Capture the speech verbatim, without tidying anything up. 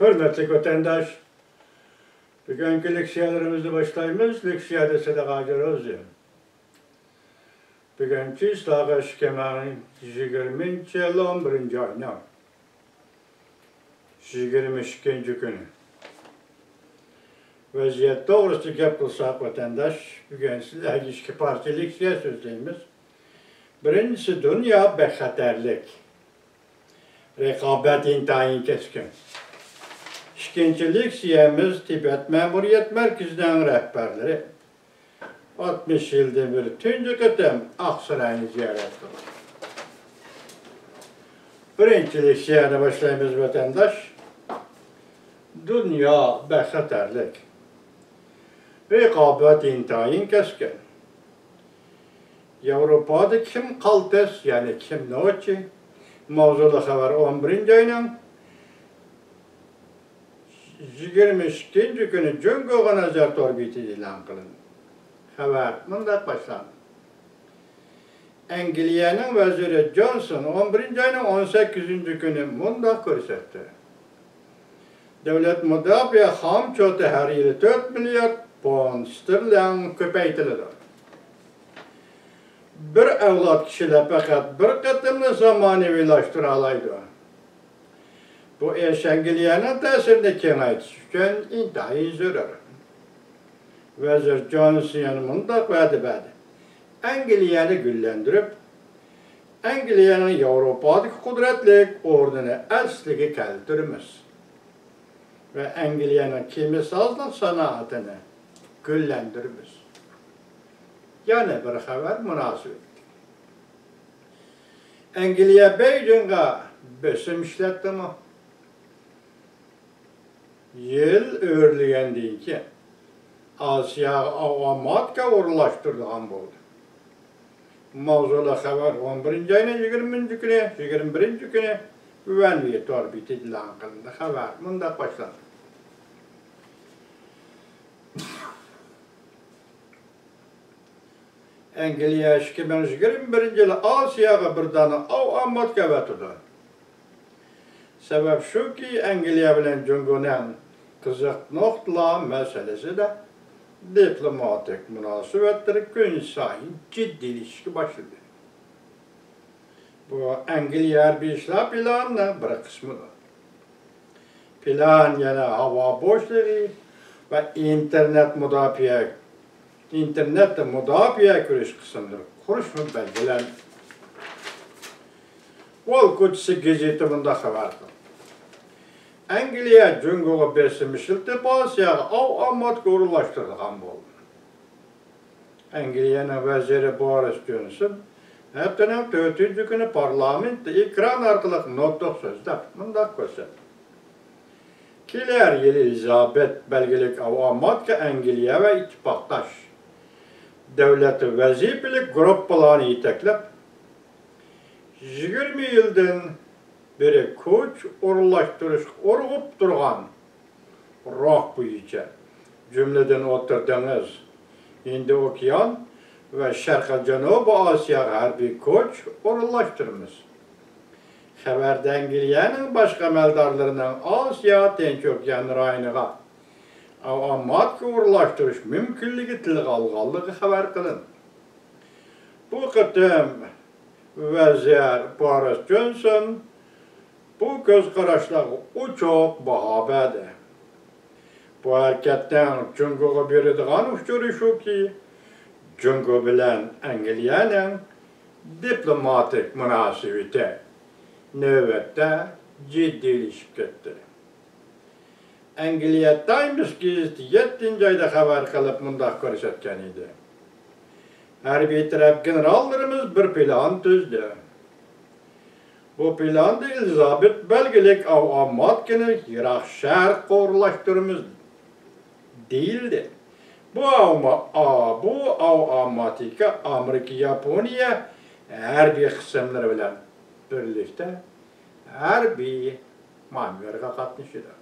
ھۆرمەتلىك ۋەتەنداش، بۈگۈنكى لېكسىيەلىرىمىزنى باشلايمىز. لېكسىيەدە سىلەرگە ھازىر ئۆزى. بۈگۈنكى ساغا ئىككى مىڭ يىگىرمىنچى يىل ئون بىرىنچى ئاينىڭ يىگىرمە ئىككىنچى كۈنى. ۋەزىيەت توغرىسىدا گەپ قىلساق، ۋەتەنداش، بۈگۈن سىلەرگە ئىككى پارچە لېكسىيە سۆزلەيمىز. بىرىنچىسى، دۇنيا بىخەتەرلىك. رىقابەت ئىنتايىن كەسكىن. ئىككىنچى لېكسىيەمىز تىبەت مەمۇرىيەت مەركىزىنىڭ رەھبەرلىرى ئاتمىش يىلدىن بېرى تۇنجى قېتىم ئاقساراينى زىيارەت قىلدى. بىرىنچى لېكسىيەنى باشلايمىز، ۋەتەنداش. دۇنيا بىخەتەرلىك. رىقابەت ئىنتايىن كەسكىن. ياۋروپادا كىم قالتىس، يەنى كىم نوچى؟ ماۋزۇلۇق خەۋەر ئون بىرىنچى ئاينىڭ يىگىرمە ئىككىنچى كۈنى جۇڭگوغا نەزەر تور بېتىدە ئېلان قىلىندى. خەۋەر مۇنداق باشلاندى. ئەنگلىيەنىڭ ۋەزىرى جونسون ئون بىرىنچى ئاينىڭ ئون سەككىزىنچى كۈنى مۇنداق كۆرسەتتى. دۆلەت مۇداپىئە خام چوتى ھەر يىلى تۆت مىليارد پوند ستېرلىڭ كۆپەيتىلىدۇ. بىر ئەۋلاد كىشىلەر پەقەت بىر قېتىملا زامانىۋىلاشتۇرالايدۇ. بۇ ئىش ئەنگلىيەنىڭ تەسىرىنى كېڭەيتىش ئۈچۈن ئىنتايىن زۆرۈر. ۋەزىر جونسون يەنە مۇنداق ۋەدە بەردى: ئەنگلىيەنى گۈللەندۈرۈپ، ئەنگلىيەنىڭ ياۋروپادىكى قۇدرەتلىك ئورنىنى ئەسلىگە كەلتۈرىمىز ۋە ئەنگلىيەنىڭ كېمىسازلىق سانائىتىنى گۈللەندۈرىمىز. يەنە بىر خەۋەر مۇناسىۋەتلىك. ئەنگلىيە بېيجىڭغا بېسىم ئىشلەتتىمۇ؟ يىل ئۆرلىگەندىن كېيىن، ئاسىياغا ئاۋاماتكا ئورۇنلاشتۇرىدىغان بولدى. ماۋزۇلۇق خەۋەر ئون بىرىنچى ئاينىڭ يىگىرمىنچى كۈنى، يىگىرمە بىرىنچى كۈنى ۋەنۋى تور بېتىدە ئېلان قىلىندى. خەۋەر مۇنداق باشلاندى. ئەنگلىيە ئىككى مىڭ يىگىرمە بىرىنچى يىلى ئاسىياغا بىر دانە ئاۋاماتكا ئەۋەتىدۇ. سەۋەب شۇكى، ئەنگلىيە بىلەن جۇڭگونىڭ قىزىق نۇقتىلار مەسىلىسىدە دىپلوماتىك مۇناسىۋەتلىرى كۈنسايىن جىددىيلىشىشكە باشلىدى. بۇ ئەنگلىيە ھەربىي ئىشلار پىلانىنىڭ بىر قىسمىدۇر. پىلان يەنە ھاۋا بوشلۇقى ۋە ئىنتېرنېت مۇداپىئە، ئىنتېرنېتتا مۇداپىئە كۈرەش قىسىملىرى قۇرۇشمۇ بەلگىلەندى. ۋال كوچىسى گېزىتى مۇنداق خەۋەر قىلدى: ئەنگلىيە جۇڭگوغا بېسىم ئىشلىتىپ، ئاسىياغا ئاۋاماتكا ئورۇنلاشتۇرىدىغان بولدى. ئەنگلىيەنىڭ ۋەزىرى بورىس جونسون ھەپتىنىڭ تۆتىنچى كۈنى پارلامېنتتا ئېكران ئارقىلىق نۇتۇق سۆزلەپ مۇنداق كۆرسەتتى: كېلەر يىلى ئېلىزابېت بەلگىلىك ئاۋاماتكا ئەنگلىيە ۋە ئىتتىپاقداش دۆلەت ۋەزىپىلىك گۇرۇپپىلارنى يېتەكلەپ، يىگىرمە يىلدىن بېرى كوچ ئورۇنلاشتۇرۇشقا ئۇرغۇپ تۇرغان رەخت بويىچە، جۈملىدىن ئوتتۇرا دېڭىز، ھىندى ئوكيان ۋە شەرقىي جەنۇبىي ئاسىياغا ھەربىي كوچ ئورۇنلاشتۇرىمىز. خەۋەردە ئەنگلىيەنىڭ باشقا ئەمەلدارلىرىنىڭ ئاسىيا تىنچ ئوكيان رايونىغا ئاۋاماتكا ئورۇنلاشتۇرۇش مۇمكىنلىكى تىلغا ئالغانلىقى خەۋەر قىلىندى. بۇ قېتىم ۋەزىر بورىس جونسون بۇ كۆز قاراشلارغا ئوچۇق باھا بەردى. بۇ ھەرىكەتنىڭ جۇڭگوغا بېرىدىغان ئۇچۇرى شۇكى، جۇڭگو بىلەن ئەنگلىيەنىڭ دىپلوماتىك مۇناسىۋىتى نۆۋەتتە جىددىيلىشىپ كەتتى. ئەنگلىيە تايمس گېزىتى يەتتىنچى ئايدا خەۋەر قىلىپ مۇنداق كۆرسەتكەن ئىدى: ھەربىي تەرەپ گېنېراللىرىمىز بىر پىلان تۈزدى. بۇ پىلاندا ئېلىزابېت بەلگىلىك ئاۋاماتكىنى يىراق شەرققە ئورۇنلاشتۇرىمىز دېيىلدى. بۇ ئاۋما-، ئا-، بۇ ئاۋاماتىكا ئامېرىكا، ياپونىيە ھەربىي قىسىملىرى بىلەن بىرلىكتە ھەربىي مانېۋىرغا قاتنىشىدۇ.